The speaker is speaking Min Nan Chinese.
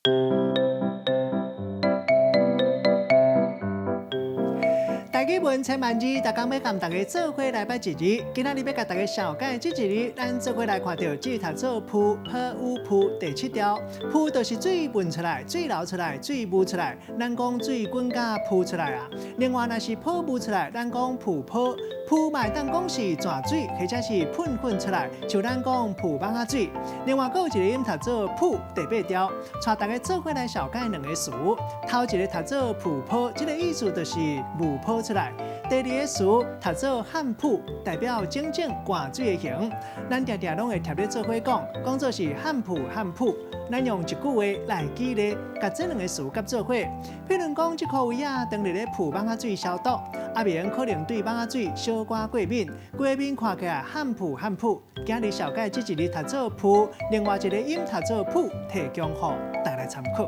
台語文千萬字，逐工欲共大家做伙來捌一字。今仔日欲共大家紹介這一字，咱做伙來看著這讀做浡，P U 浡第七調，浡就是水噴出來、水流出來、水霧出來。咱講水滾甲浡出來啊。另外，若是泡霧出來，咱講浡泡。浡嘛會當講是泉水，或者是噴噴出來，像咱講浡蠓仔水。另外，閣有一个音讀做浡第八調，帶大家做伙來紹介兩个詞。頭一个讀做浡泡，這个意思就是霧泡出來。第二个詞讀做旱浡，代表整整灌水的形。咱定定攏會疊咧做伙講，講做是旱浡旱浡。咱用一句話來舉例，共這兩个詞佮做伙。譬如講，這箍位仔當佇咧浡蠓仔水消毒，阿明可能對蠓仔水小可過敏，規面看起來汗浡汗浡。今日紹介這一字讀做浡，另外一个音讀做浡，提供予大家來參考。